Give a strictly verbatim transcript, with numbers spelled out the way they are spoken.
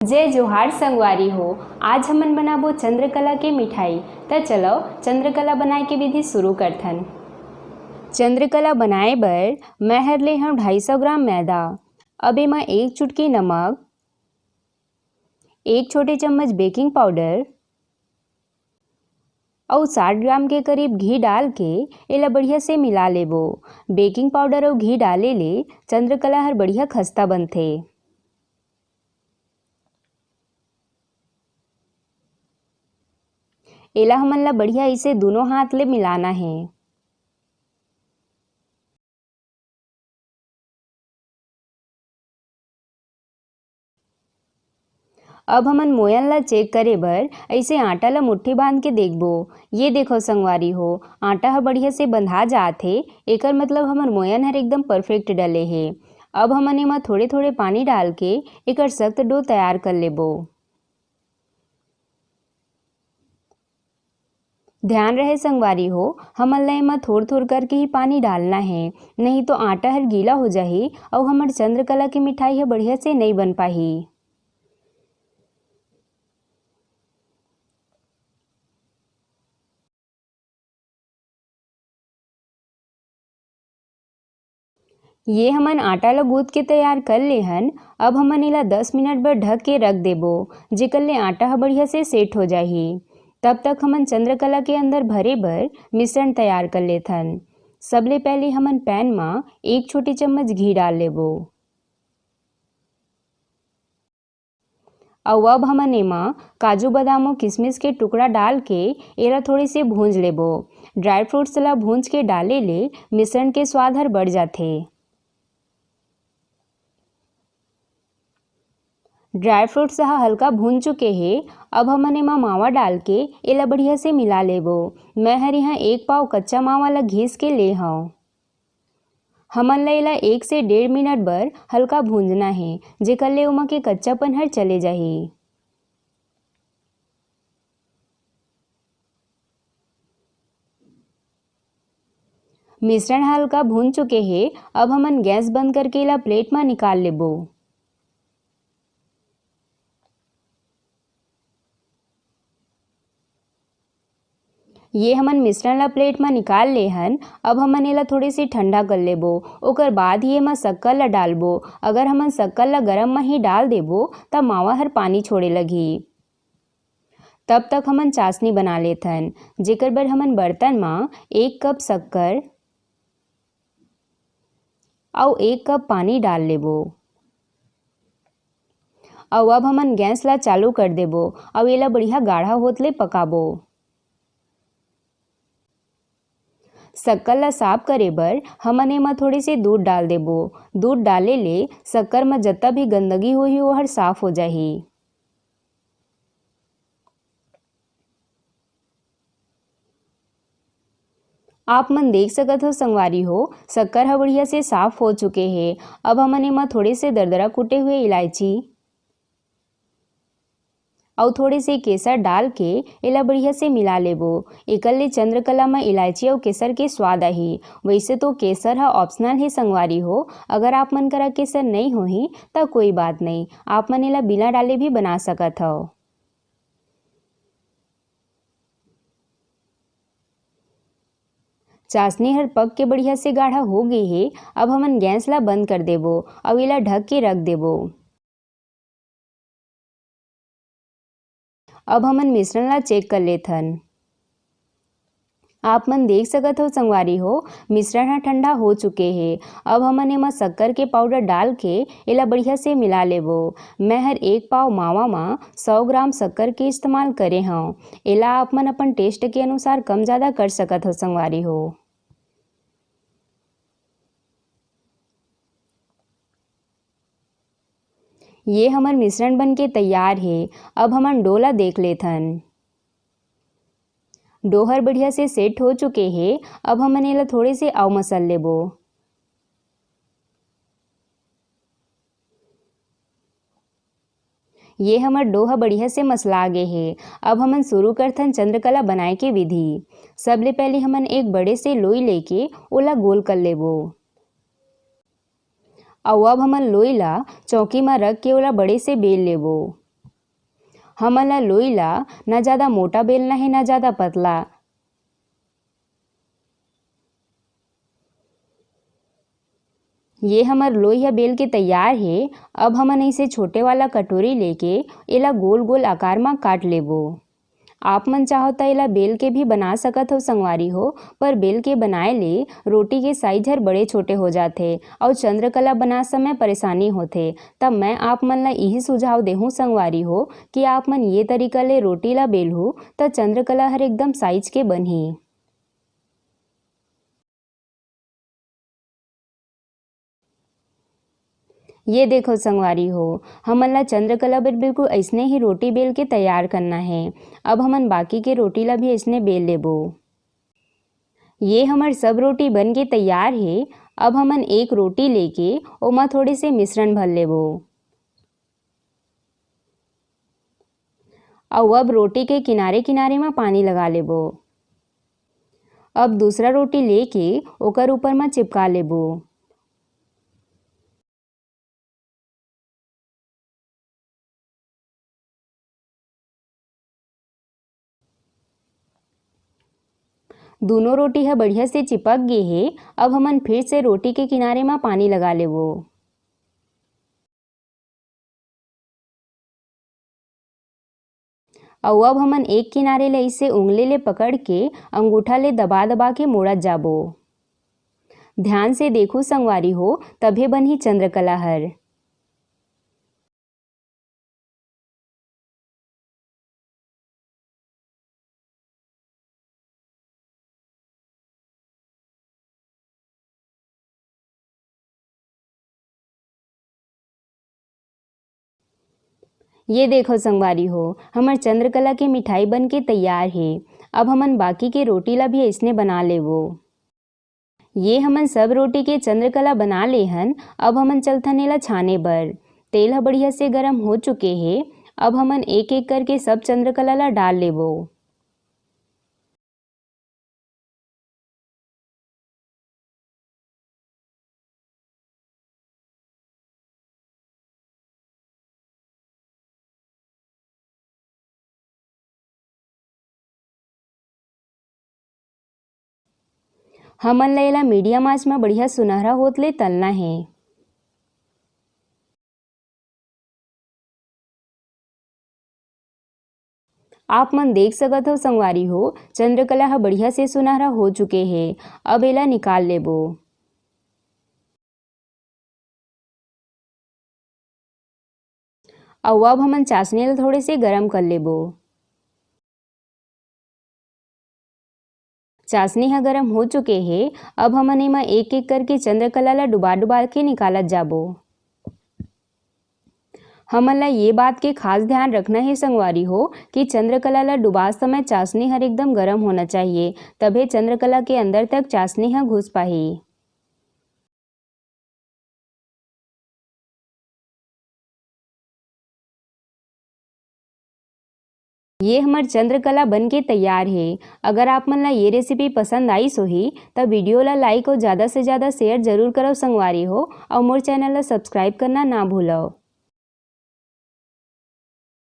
जय जोहार संगवारी हो, आज हमन बनाबो चंद्रकला के मिठाई। त चलो चंद्रकला बनाए के विधि शुरू करथन। चंद्रकला बनाए बर मैं हर ले हंव ढाई सौ ग्राम मैदा। अब एमा एक चुटकी नमक, एक छोटे चम्मच बेकिंग पाउडर अउ साठ ग्राम के करीब घी डाल के एला बढ़िया से मिला लेबो। बेकिंग पाउडर अउ घी डाले ले चंद्रकला हर बढ़िया खस्ता बनथे। एला हमन ला बढ़िया अइसे दूनों हाथ ले मिलाना हे। अब हमन मोयन ला चेक करे बर अइसे आटा ला मुट्ठी बांध के देखबो। ये देखो संगवारी हो, आटा ह बढ़िया से बंधा जात हे, एकर मतलब हमर मोयन हर एकदम परफेक्ट डले हे। अब हमन एमा थोड़े-थोड़े पानी डाल के एकर सख्त डो तैयार कर लेबो। ध्यान रहे संगवारी हो, हमन ला एमा थोर-थोर करके ही पानी डालना हे, नहीं तो आटा हर गीला हो जाही अउ हमर चंद्रकला के मिठाई ह बढ़िया से नइ बन पाही। ये हमन आटा ल गूंथ के तैयार कर ले हन। अब हमन एला दस मिनट बर ढक के रख देबो, जेकर ले आटा ह बढ़िया से सेट हो जाही। तब तक हमन चंद्रकला के अंदर भरे बर मिश्रण तैयार कर लेथन। सबले पहले हमन पैन म एक छोटी चम्मच घी डाल लेबो। अउ अब हमन एमा काजू, बादाम अउ किशमिश के टुकड़ा डाल के एला थोड़े से भूंज लेबो। ड्राई फ्रूट्स ला भूंज के डाले ले मिश्रण के स्वाद हर बढ़ जाथे। ड्राई फ्रूट्स ह हल्का भून चुके हे, अब हमन एमा मावा डाल के एला बढ़िया से मिला लेबो। मैं हर यहाँ एक पाव कच्चा मावा ला घिस के ले हंव। हमन ला एला एक से डेढ़ मिनट बर हल्का भूंजना हे, जेकर ले ओमा के कच्चापन हर चले जाही। मिश्रण ह हल्का भून चुके हे, अब हमन गैस बंद करके एला प्लेट म निकाल लेबो। ये हमन मिश्रण ला प्लेट म निकाल ले हन। अब हमन एला थोड़े से ठंडा कर लेबो। ओकर बाद ही एमा शक्कर ला डालबो। अगर हमन शक्कर ला गरम म ही डाल देबो, त मावा हर पानी छोड़े लगही। तब तक हमन चाशनी बना लेथन, जेकर बर हमन बर्तन म एक कप शक्कर अउ एक कप पानी डाल लेबो। अउ अब हमन गैस ला चालू कर देबो अउ एला बढ़िया गाढ़ा होत ले पकाबो। शक्कर ला साफ करे बर हमन एमा थोड़े से दूध डाल देबो। दूध डाले ले शक्कर म जतका भी गंदगी होही, ओहर साफ हो जाही। आप मन देख सकत हो संगवारी हो, शक्कर ह बढ़िया से साफ हो चुके हे। अब हमन एमा थोड़े से दरदरा कूटे हुए इलायची अउ थोड़े से केसर डाल के एला बढ़िया से मिला लेबो। एकर ले चंद्रकला म इलायची अउ केसर के स्वाद आही। वैसे तो केसर ह ऑप्शनल हे संगवारी हो, अगर आप मन करा केसर नइ होही त कोई बात नइ, आप मन एला बिना डाले भी बना सकत हव। चाशनी हर पक के बढ़िया से गाढ़ा हो गे हे। अब हमन गैस ला बंद कर देबो अउ एला ढक के रख देबो। अब हमन मिश्रण ला चेक कर लेथन। आप मन देख सकत हो संगवारी हो, मिश्रण ह ठंडा हो चुके हे। अब हमन एमा शक्कर के पाउडर डाल के एला बढ़िया से मिला लेबो। मैं हर एक पाव मावा म सौ ग्राम शक्कर के इस्तेमाल करे हंव। एला आप मन अपन टेस्ट के अनुसार कम जादा कर सकत हो संगवारी हो। ये हमर मिश्रण बन के तैयार हे। अब हमन डो ला देख लेथन। डो हर बढ़िया से सेट हो चुके हे। अब हमन एला थोड़े से अउ मसल लेबो। ये हमर डो ह बढ़िया से मसला गे हे। अब हमन शुरू करथन चंद्रकला बनाए के विधि। सबले पहले हमन एक बड़े से लोई लेके ओला गोल कर लेबो। अउ अब हमन लोई ला चौकी म रख के ओला बड़े से बेल लेबो। हमन ला लोई ला ना ज्यादा मोटा बेलना हे, ना ज्यादा पतला। ये हमर लोई ह बेल के तैयार हे। अब हमन इसे छोटे वाला कटोरी लेके एला गोल गोल आकार म काट लेबो। आप मन चाहो त एला बेल के भी बना सकत हो संगवारी हो, पर बेल के बनाए ले रोटी के साइज हर बड़े छोटे हो जाथे अउ चंद्रकला बना समय परेशानी होथे। तब मैं आप मन ला इही सुझाव देहूं संगवारी हो कि आप मन ये तरीका ले रोटी ला बेलहू त चंद्रकला हर एकदम साइज के बनही। ये देखो संगवारी हो, हमन ला चंद्रकला बर बिल्कुल अइसने ही रोटी बेल के तैयार करना हे। अब हमन बाकी के रोटी ला भी अइसने बेल लेबो। ये हमर सब रोटी बन के तैयार हे। अब हमन एक रोटी लेके ओमा थोड़े से मिश्रण भर लेबो। अउ अब रोटी के किनारे किनारे म पानी लगा लेबो। अब दूसरा रोटी लेके ओकर ऊपर म चिपका लेबो। दूनों रोटी ह बढ़िया से चिपक गे हे। अब हमन फिर से रोटी के किनारे म पानी लगा लेबो। अउ अब हमन एक किनारे ले इसे उंगली ले पकड़ के अंगूठा ले दबा दबा के मोड़त जाबो। ध्यान से देखू संगवारी हो, तभे बनही चंद्रकला हर। ये देखो संगवारी हो, हमर चंद्रकला के मिठाई बन के तैयार हे। अब हमन बाकी के रोटी ला भी अइसने बना लेबो। ये हमन सब रोटी के चंद्रकला बना ले हन। अब हमन चलथन एला छाने बर। तेल ह बढ़िया से गरम हो चुके हे। अब हमन एक एक करके सब चंद्रकला ला डाल लेबो। हमन ल एला मीडियम आंच म बढ़िया सुनहरा होत ले तलना हे। आप मन देख सकत हो संगवारी हो, चंद्रकला ह बढ़िया से सुनहरा हो चुके हे। अब एला निकाल लेबो। अउ अब हमन चाशनी ल थोड़े से गरम कर लेबो। चाशनी ह गरम हो चुके हे। अब हमन एमा एक-एक करके चंद्रकला ल डुबा-डुबा के निकालत जाबो। हमन ल ये बात के खास ध्यान रखना हे संगवारी हो कि चंद्रकला ल डुबात समय चाशनी हर एकदम गरम होना चाहिए, तभे चंद्रकला के अंदर तक चाशनी ह घुस पाही। ये हमर चंद्रकला बन के तैयार हे। अगर आप मन ला ये recipe पसंद आइस होही, त video ला like अउ ज्यादा से ज्यादा share जरूर करव संगवारी हो, अउ मोर channel ला subscribe करना ना भूलव।